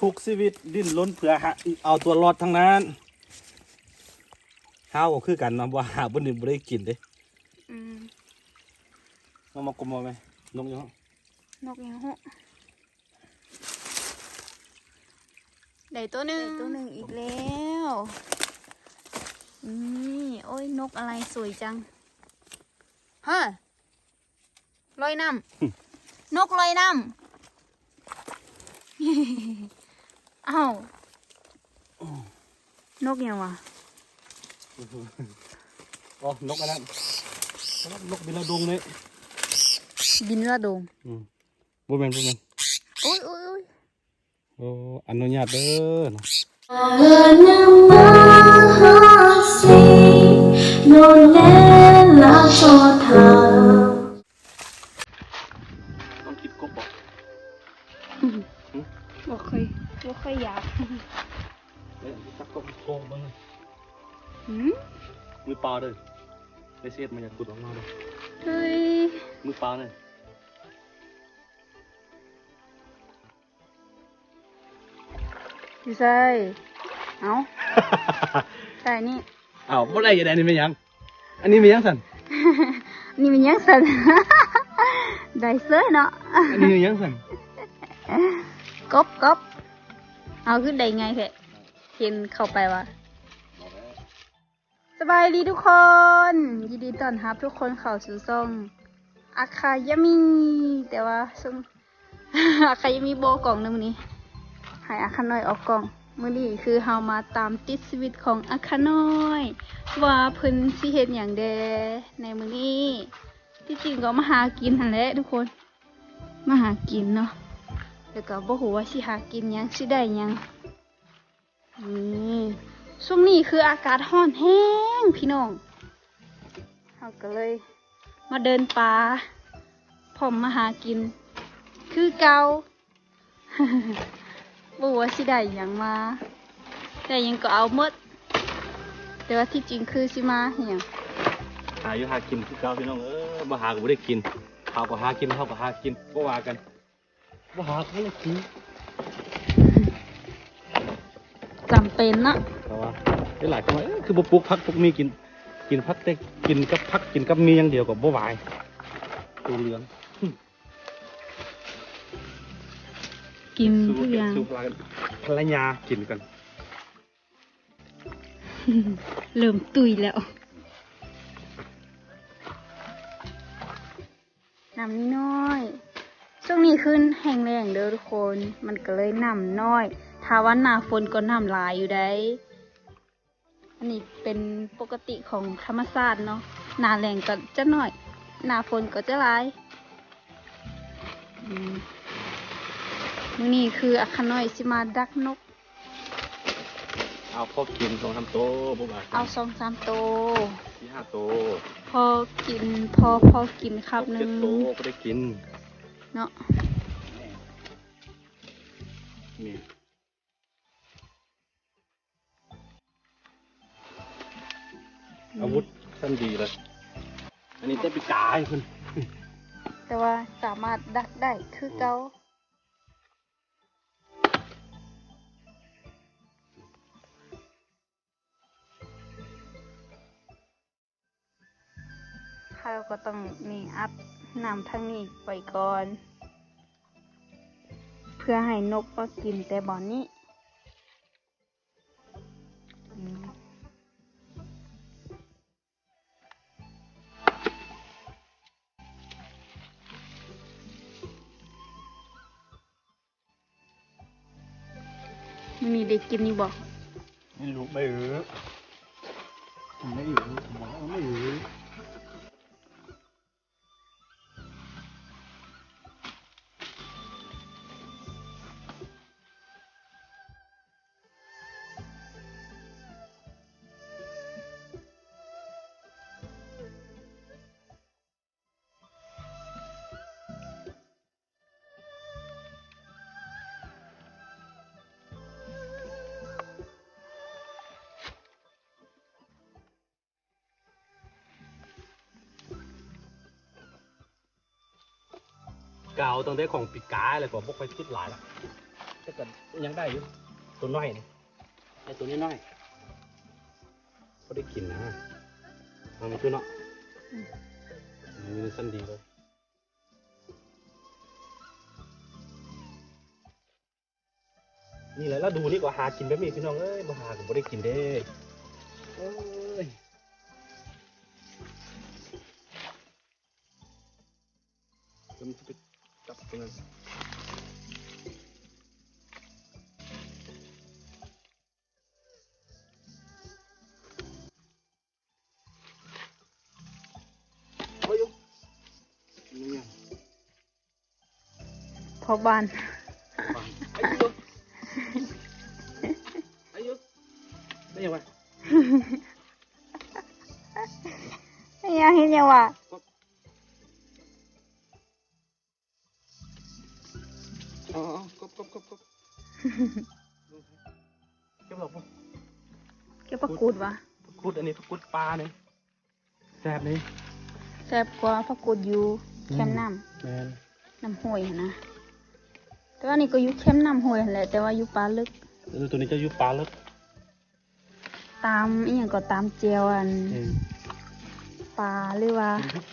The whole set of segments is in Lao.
ທຸກຊີວິດດີ້ນລົນເພື່ອຫາ ເອົາຕົວລອດທັງນັ້ນ. ເຮົາກໍຄືກັນເນາະ ບໍ່ຫາບໍ່ນີ້ບໍ່ໄດ້ກິນເດ້. ອືມ ເອົາມາກົມມາແມ່ ນົກຫຍັງ? ນົກຫຍັງຫຸ? ໄດ້ຕົວໜຶ່ງ ໄດ້ຕົວໜຶ່ງອີກແລ້ວ. ນີ້ ໂອ້ຍ ນົກອະໄລສວຍຈັງ? ຮະ ລອຍນ້ຳ ນົກລອຍນ້ຳ. ອ້າວ ນົກຫຍັງວະ? ອໍ ນົກອັນນັ້ນ ນົກບິນລະດົງນີ້ ບິນລະດົງ. ອືມ ບໍ່ແມ່ນ ບໍ່ແມ່ນ. ໂອ້ຍ ໂອ້ຍ ໂອ້ຍ. ໂອ້ ອະນຸຍາດເດີເນາະ. ຕ້ອງກິນກົບບໍ່? ບໍ່ເຄີຍ ບໍ່ເຄີຍຢາກ. ເອີ ຈັບກົບໂກງເບິ່ງ. ຫືມ? ມືເປົ່າເດີ ໄດ້ເສດມາ ຢ່າຂຸດອອກມາເດີ. ເຮີ້ຍ ມືເປົ່າເດີ. ຢູ່ໃສ? ເອົ້າ ໃສ່ນີ້. ອ້າວ ບໍ່ໄດ້ຢູ່ໃດ. ອັນນີ້ແມ່ນຫຍັງ? ອັນນີ້ແມ່ນຫຍັງຊັ້ນ? ອັນນີ້ແມ່ນຫຍັງຊັ້ນ? ໄດ້ເສີຍເນາະ. ອັນນີ້ແມ່ນຫຍັງຊັ້ນ? ກົບ ກົບ. ເອົາ ຄືໄດ້ງ່າຍແທ້ ເຫັນເຂົ້າໄປວ່າ. ສະບາຍດີທຸກຄົນ ຍິນດີຕ້ອນຮັບທຸກຄົນເຂົ້າສູ່ຊ່ອງອາຄາຍາມີ. ແຕ່ວ່າຊ່ອງອາຄາຍາມີບໍ່ອອກກ້ອງເດີມື້ນີ້ ໃຫ້ອາຄານ້ອຍອອກກ້ອງ. ມື້ນີ້ຄືເຮົາມາຕາມຕິດຊີວິດຂອງອາຄານ້ອຍ ວ່າເພິ່ນຊິເຮັດຫຍັງແດ່ໃນມື້ນີ້. ທີ່ຈິງກໍມາຫາກິນຫັ້ນແຫຼະທຸກຄົນ ມາຫາກິນເນາະ ແລ້ວກໍບໍ່ຮູ້ວ່າຊິຫາກິນຫຍັງ ຊິໄດ້ຫຍັງ. ນີ້ ຊ່ວງນີ້ຄືອາກາດຮ້ອນແຮງພີ່ນ້ອງ ເຮົາກໍເລີຍມາເດີນປ່າ ພ້ອມມາຫາກິນຄືເກົ່າ. ບໍ່ຮູ້ວ່າຊິໄດ້ຫຍັງມາ ໄດ້ຫຍັງກໍເອົາໝົດ ແຕ່ວ່າທີ່ຈິງຄືຊິມາເຮັດຫຍັງ? ຫາຢູ່ຫາກິນຄືເກົ່າພີ່ນ້ອງເອີຍ ບໍ່ຫາກໍບໍ່ໄດ້ກິນ ເຂົາກໍຫາກິນ ເຮົາກໍຫາກິນ ບໍ່ວ່າກັນ. ບໍ່ຫາກໍບໍ່ໄດ້ກິນ ຈຳເປັນເນາະ. ແຕ່ວ່າຫຼາຍໆຄົນວ່າ ເອີ ຄືບໍ່ປູກຜັກປູກໝີ່ກິນ ກິນຜັກແຕ່ ກິນກັບຜັກ ກິນກັບໝີ່ຢ່າງດຽວກໍບໍ່ຫວາຍ ຕົວເຫຼືອງ. ກິນທຸກຢ່າງ ພະລະຍາກິນກ່ອນ. ເລີ່ມຕຸ້ຍແລ້ວ. ນ້ຳນ້ອຍ ຊ່ວງນີ້ຄືແຫ້ງແລ້ງເດີທຸກຄົນ ມັນກໍເລີຍນ້ຳນ້ອຍ. ຖ້າວ່າໜ້າຝົນກໍນ້ຳຫຼາຍຢູ່ໃດ. ອັນນີ້ເປັນປົກກະຕິຂອງທຳມະຊາດເນາະ ໜ້າແລ້ງກໍຈະໜ້ອຍ ໜ້າຝົນກໍຈະຫຼາຍ. ອືມ ມື້ນີ້ຄືອາຄານ້ອຍຊິມາດັກນົກ. ເອົາພໍກິນສອງສາມໂຕ ບໍ່ວ່າກັນ ເອົາສອງສາມໂຕ ສີ່ຫ້າໂຕ ພໍກິນ ພໍ ພໍກິນຄາບໜຶ່ງ ຫົກເຈັດໂຕກໍໄດ້ກິນເນາະ. ນີ້ ອາວຸດຊັ້ນດີເລີຍ ອັນນີ້ແຕ່ປີກາຍພຸ້ນ ແຕ່ວ່າສາມາດດັກໄດ້ຄືເກົ່າ. ເຮົາກໍຕ້ອງນີ້ ອັດນ້ຳທາງນີ້ໄປກ່ອນ ເພື່ອໃຫ້ນົກມາກິນແຕ່ບ່ອນນີ້. ມື້ນີ້ໄດ້ກິນຢູ່ບໍ່? ນີ້ລູກໄມ່ເອີ ໄມ່ເອີ ໄມ່ເອີ. ກາວຕັ້ງແຕ່ຂອງປີກາຍແລ້ວກໍບໍ່ຄ່ອຍຕິດຫຼາຍລະ. ແຕ່ກໍຍັງໄດ້ຢູ່ ໂຕນ້ອຍນີ້ ໄດ້ໂຕນ້ອຍໆ ພໍໄດ້ກິນນະ ເອົາມາຈຸເນາະ ອືມ ເອີ ຊັ້ນດີເລີຍ. ນີ້ແຫຼະ ລະດູນີ້ກໍຫາກິນແບບນີ້ພີ່ນ້ອງເອີຍ ບໍ່ຫາກໍບໍ່ໄດ້ກິນເດ້ ໂອ້ຍ ແລ້ວມັນຊິໄປຈັບຕົວນັ້ນ ເອົາຢູ່ ນີ້ຫຍັງ ພໍ່ບ້ານ ອາຍຸ ອາຍຸ ແມ່ນຫຍັງວະ ແມ່ນຫຍັງ ເຮັດຫຍັງວະ ເອົາໆ ກົບ ກົບ ກົບ ເກັບດອກ ເກັບຜັກກູດວະ ຜັກກູດ ອັນນີ້ຜັກກູດປ່ານີ້ ແຊບເດ້ ແຊບກວ່າຜັກກູດຢູ່ແຄມນ້ຳ ອືມ ແມ່ນ ນ້ຳຫ້ວຍຫັ້ນນະ ແຕ່ວ່ານີ້ກໍຢູ່ແຄມນ້ຳຫ້ວຍຫັ້ນແຫຼະ ແຕ່ວ່າຢູ່ປ່າເລິກ ເອີ ໂຕນີ້ຈະຢູ່ປ່າເລິກ ຕາມອີ່ຫຍັງກໍຕາມແຈ່ວອັນ ອືມ ປາ ຫຼືວ່າ ອືມ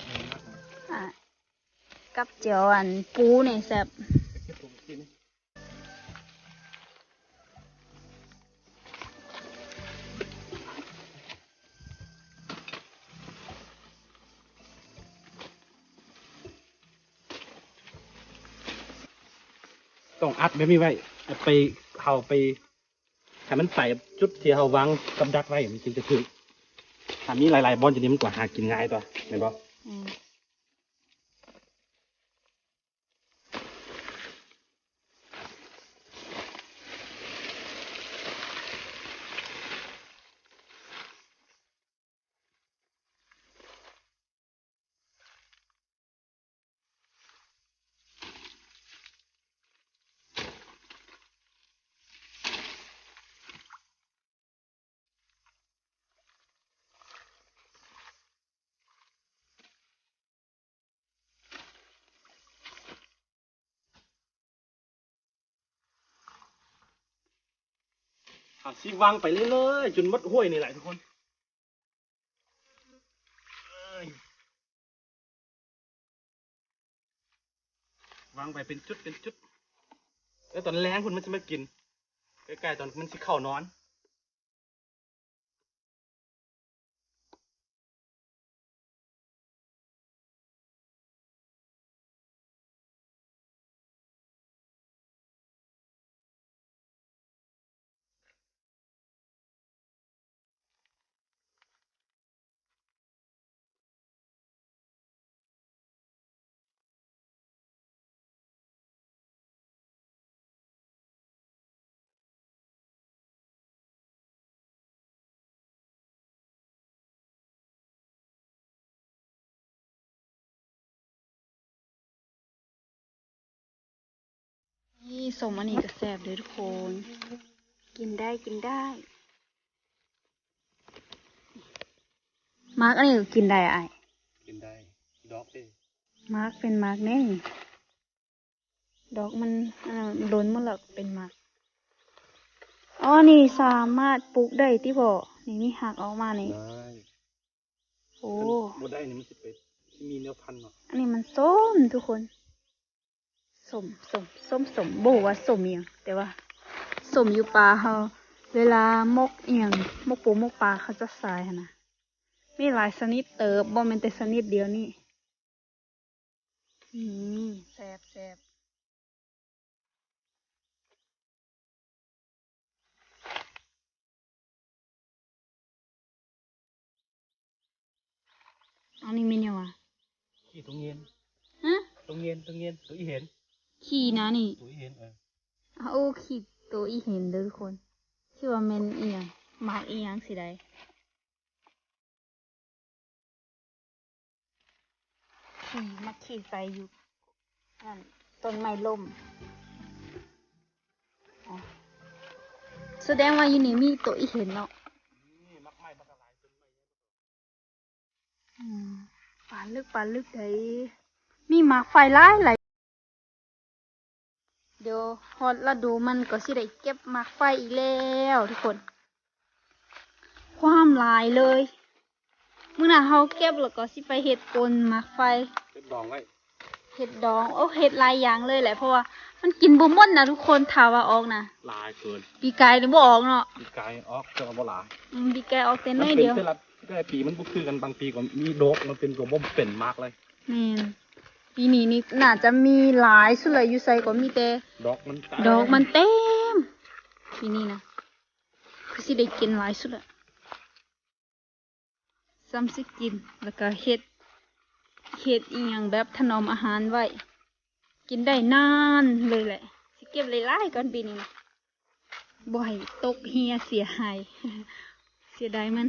ອ່າ ກັບແຈ່ວອັນປູນີ້ແຊບ ຕ້ອງອັດແບບນີ້ໄວ້ ໄປ ເຮົາໄປ ໃຫ້ມັນໄປຈຸດທີ່ເຮົາວາງກັບດັກໄວ້ ມັນຈຶ່ງຈະຖືກ ຖ້າມີຫຼາຍໆບ່ອນຈັ່ງຊີ້ ມັນກະຫາກິນງ່າຍຕົວະ ແມ່ນບໍ່? ອືມ. ເຮົາຊິວາງໄປເລື້ອຍໆ ຈົນໝົດຫ້ວຍນີ້ແຫຼະທຸກຄົນ. ວາງໄປເປັນຈຸດເປັນຈຸດ ແລ້ວຕອນແລງພຸ້ນມັນຊິມາກິນ ໃກ້ໆຕອນມັນຊິເຂົ້ານອນ. ນີ້ ສົ້ມອັນນີ້ກໍແຊບເດີ້ທຸກຄົນ ກິນໄດ້ ກິນໄດ້. ໝາກອັນນີ້ກໍກິນໄດ້ອ້າຍ? ກິນໄດ້ ດອກເດ້ ໝາກເປັນໝາກແນ່ນີ້ ດອກມັນ ອັນນັ້ນ ຫຼົ່ນໝົດແລ້ວເປັນໝາກ. ອໍ ນີ້ສາມາດປູກໄດ້ຕິພໍ່? ນີ້ມີຮາກອອກມານີ້ ໄດ້. ໂອ້ ຄັນບໍ່ໄດ້ນີ້ມັນຊິໄປ ຊິມີແນວພັນເນາະ. ອັນນີ້ມັນສົ້ມທຸກຄົນ ສົ້ມ ສົ້ມ ສົ້ມ ສົ້ມ ບໍ່ຮູ້ວ່າສົ້ມອີ່ຫຍັງ ແຕ່ວ່າສົ້ມຢູ່ປ່າເຮົາ ເວລາໝົກອີ່ຫຍັງ ໝົກປູໝົກປາເຂົາຈະໃສ່ຫັ້ນນະ ມີຫຼາຍຊະນິດເຕີບ ບໍ່ແມ່ນແຕ່ຊະນິດດຽວນີ້. ອືມ ແຊບ ແຊບ. ອັນນີ້ແມ່ນຫຍັງວະ? ຂີ້ຕົງເຢັນ ຮະ? ຕົງເຢັນ ຕົງເຢັນ ຕົວອີ່ເຫັນ ຂີ້ນະນີ້ ຕົວອີ່ເຫັນ ເອີ ໂອ້ ຂີ້ຕົວອີ່ເຫັນເດີ້ທຸກຄົນ ຄິດວ່າແມ່ນອີ່ຫຍັງ ໝາກອີ່ຫຍັງຊິໄດ້. ຂີ່ ມັກຂີ່ໄປຢູ່ ອັນ ຕົ້ນໄມ້ລົ້ມ. ອໍ ສະແດງວ່າຢູ່ນີ້ມີໂຕອີ່ເຫັນເນາະ. ອືມ ປ່າເລິກ ປ່າເລິກໃດ໋ ມີໝາກໄຟຫຼາຍໆ. ດຽວຮອດລະດູມັນກໍຊິໄດ້ເກັບໝາກໄຟອີກແລ້ວທຸກຄົນ. ຄວາມຫຼາຍເລີຍ. ມື້ໜ້າເຮົາເກັບແລ້ວກໍຊິໄປເຮັດປົ່ນໝາກໄຟ ເຮັດດອງໄວ້ ເຮັດດອງ. ໂອ້ ເຮັດຫຼາຍຢ່າງເລີຍແຫຼະ ເພາະວ່າມັນກິນບໍ່ໝົດນະທຸກຄົນ ຖ້າວ່າອອກນະ. ຫຼາຍເກີນ. ປີກາຍນີ້ບໍ່ອອກເນາະ. ປີກາຍອອກ ແຕ່ວ່າບໍ່ຫຼາຍ. ອືມ ປີກາຍອອກແຕ່ໜ້ອຍດຽວ. ມັນເປັນແຕ່ລະ ແຕ່ລະປີມັນບໍ່ຄືກັນ ບາງປີກໍມີດົກ ບາງປີກໍບໍ່ເປັນໝາກເລີຍ. ແມ່ນ. ປີນີ້ນີ້ໜ້າຈະມີຫຼາຍສຸດເລີຍ ຢູ່ໃສກໍມີແຕ່ ດອກມັນເຕັມ ດອກມັນເຕັມ ປີນີ້ນະ. ຄືຊິໄດ້ກິນຫຼາຍສຸດລະ ຊ່ຳຊິກິນ ແລ້ວກະເຮັດ ເຮັດອີ່ຫຍັງແບບຖະໜອມອາຫານໄວ້ ກິນໄດ້ນານເລີຍແຫຼະ. ຊິເກັບຫຼາຍໆກ່ອນປີນີ້ນະ ບໍ່ໃຫ້ຕົກເຮ່ຍເສຍຫາຍ ເສຍດາຍມັນ.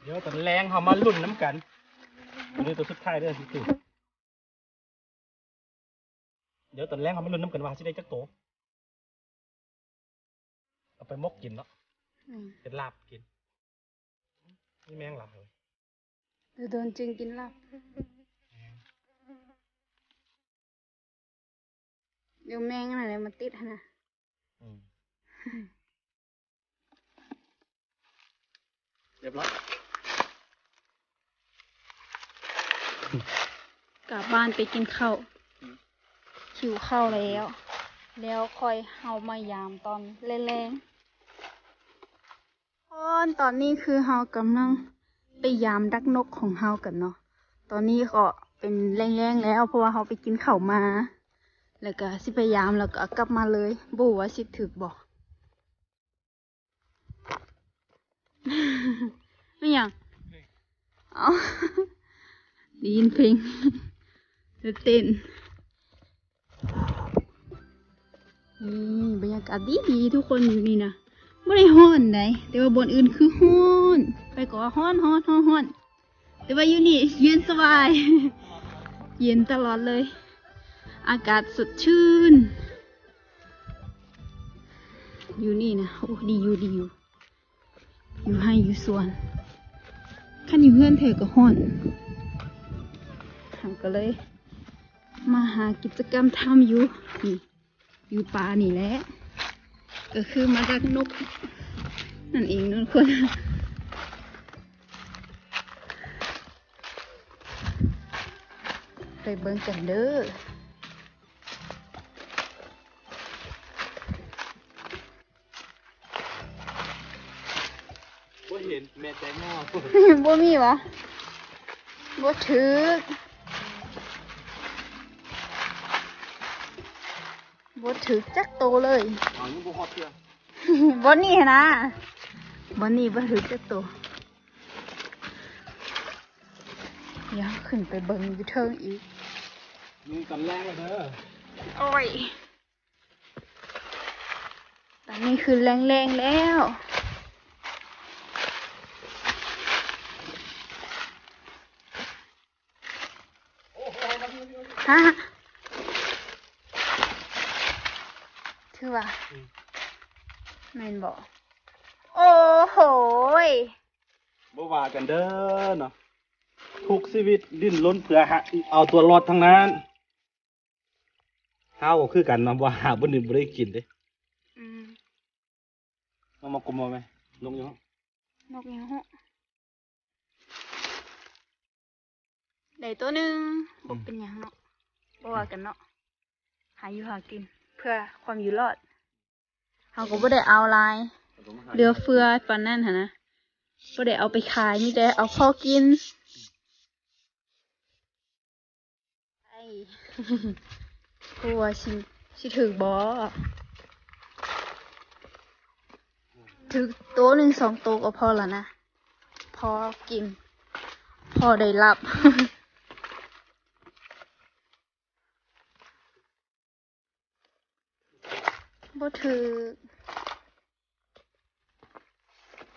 ດຽວຕອນແລງເຮົາມາລຸ້ນນຳກັນ. ອັນນີ້ໂຕສຸດທ້າຍເດີ ດຽວຕອນແລງເຮົາມາລຸ້ນນຳກັນວ່າເຮົາຊິໄດ້ຈັກໂຕ ເອົາໄປໝົກກິນເນາະ. ອືມ ເຮັດລາບກິນ. ມີແມງຫຼາຍ ໂດນໆຈຶ່ງກິນລາບ. ດຽວແມງອັນນັ້ນແຫຼະມາຕິດຫັ້ນນະ. ອືມ ຮຽບຮ້ອຍ. ກັບບ້ານໄປກິນເຂົ້າ. ອືມ ຫິວເຂົ້າແລ້ວ ແລ້ວຄ່ອຍເຮົາມາຢາມຕອນແລງໆ. ທຸກຄົນ ຕອນນີ້ຄືເຮົາກຳລັງໄປຢາມດັກນົກຂອງເຮົາກັນເນາະ. ຕອນນີ້ກໍເປັນແລງໆແລ້ວ ເພາະວ່າເຮົາໄປກິນເຂົ້າມາ ແລ້ວກະຊິໄປຢາມ ແລ້ວກະກັບມາເລີຍ. ບໍ່ຮູ້ວ່າຊິຖືກບໍ່. ແມ່ນຫຍັງ? ເອົ້າ ໄດ້ຍິນເພງ ແລ້ວເຕັ້ນ. ນີ້ບັນຍາກາດດີໆ ທຸກຄົນ ຢູ່ນີ້ນະ ບໍ່ໄດ້ຮ້ອນໃດ ແຕ່ວ່າບ່ອນອື່ນຄືຮ້ອນ ໄປກໍວ່າຮ້ອນໆໆ ແຕ່ວ່າຢູ່ນີ້ເຢັນສະບາຍ ເຢັນຕະຫຼອດເລີຍ ອາກາດສົດຊື່ນ ຢູ່ນີ້ນະ. ໂອ້ ດີຢູ່ ດີຢູ່. ຢູ່ໄຮ່ຢູ່ສວນ ຄັນຢູ່ເຮືອນແທ້ກໍຮ້ອນ. ເຮົາກໍເລີຍມາຫາກິດຈະກຳທຳຢູ່ນີ້ ຢູ່ປ່ານີ້ແຫຼະ ກໍຄືມາດັກນົກນັ້ນເອງເນາະທຸກຄົນ. ໄປເບິ່ງກັນເດີ. ບໍ່ເຫັນແມ່ນໃຈງາມ ບໍ່ມີຫວາ? ບໍ່ຖືກ ບໍ່ຖືກຈັກໂຕເລີຍ. ອ້າວ ຍັງບໍ່ຮອດເທື່ອ ບ່ອນນີ້ຫັ້ນນະ ບ່ອນນີ້ບໍ່ຖືກຈັກໂຕ. ດຽວຂຶ້ນໄປເບິ່ງຢູ່ເທິງອີກ ມີຕອນແລງແລ້ວເດີ. ໂອ້ຍ ຕອນນີ້ຄືແລງໆແລ້ວ. ຮະ ຖືວ່າ ອືມ ແມ່ນບໍ່? ໂອ້ໂຫຍ ບໍ່ວ່າກັນເດີເນາະ ທຸກຊີວິດດີ້ນລົນເພື່ອຫາ ເອົາຕົວລອດທັງນັ້ນ. ເຮົາກໍຄືກັນເນາະ ບໍ່ຫາບໍ່ດື່ມບໍ່ໄດ້ກິນເດ້. ອືມ ນ້ອງມາກົມບໍ່ແມ່? ນົກຫຍັງ? ນົກຫຍັງເຫາະ? ໄດ້ໂຕໜຶ່ງ ອືມ ບໍ່ເປັນຫຍັງເນາະ ບໍ່ວ່າກັນເນາະ ຫາຢູ່ຫາກິນເພື່ອຄວາມຢູ່ລອດ. ເຮົາກໍບໍ່ໄດ້ເອົາຫຼາຍ ເຫຼືອເຟືອປານນັ້ນຫັ້ນນະ ບໍ່ໄດ້ເອົາໄປຂາຍ ມີແຕ່ເອົາພໍກິນ. ໄອ້ ບໍ່ຮູ້ວ່າຊິ ຊິຖືກບໍ່? ຖືກໂຕໜຶ່ງສອງໂຕກໍພໍລະນະ ພໍກິນ ພໍໄດ້ລາບ. ບໍ່ຖືກ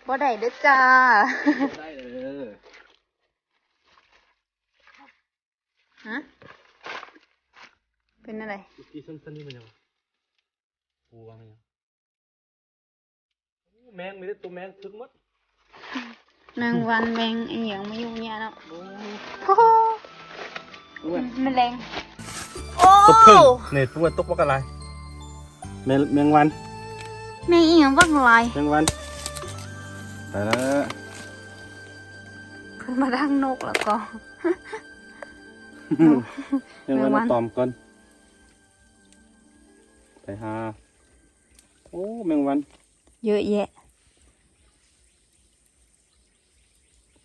ບໍ່ໄດ້ເດີຈ້າ ບໍ່ໄດ້ເດີ. ຮະ ເປັນແນວໃດ? ເມື່ອກີ້ສັ້ນໆນີ້ມັນຫຍັງ? ປູວ່າມັນຫຍັງ? ໂອ້ ແມງ ມີແຕ່ໂຕແມງ ຖືກໝົດ. ແມງວັນ ແມງອີ່ຫຍັງມາຢູ່ເນີ້ຍເນາະ. ໂອ້ໂຫ ໂອ້ຍ ແມະແລງ. ໂອ້ ຕົກເພິ່ງ ນີ້ຕົວຕົກບັກຫຼາຍ. ແມງ ແມງວັນ ແມງອີ່ຫຍັງບັກຫຼາຍ ແມງວັນ. ໄປແລ້ວ ເພິ່ນມາດັງນົກແລ້ວກໍ ແມງວັນ ແມງວັນ ມາຕອມກ່ອນ. ໄປຫາ ໂອ້ ແມງວັນເຍອະແຍະ.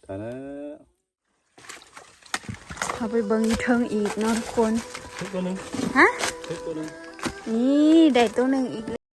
ຕາຍແລ້ວ ເຮົາໄປເບິ່ງຢູ່ເທິງອີກເນາະທຸກຄົນ. ຖືກຕົວໜຶ່ງ ຮະ ຖືກຕົວໜຶ່ງ. ນີ້ໄດ້ຕົວໜຶ່ງອີກ.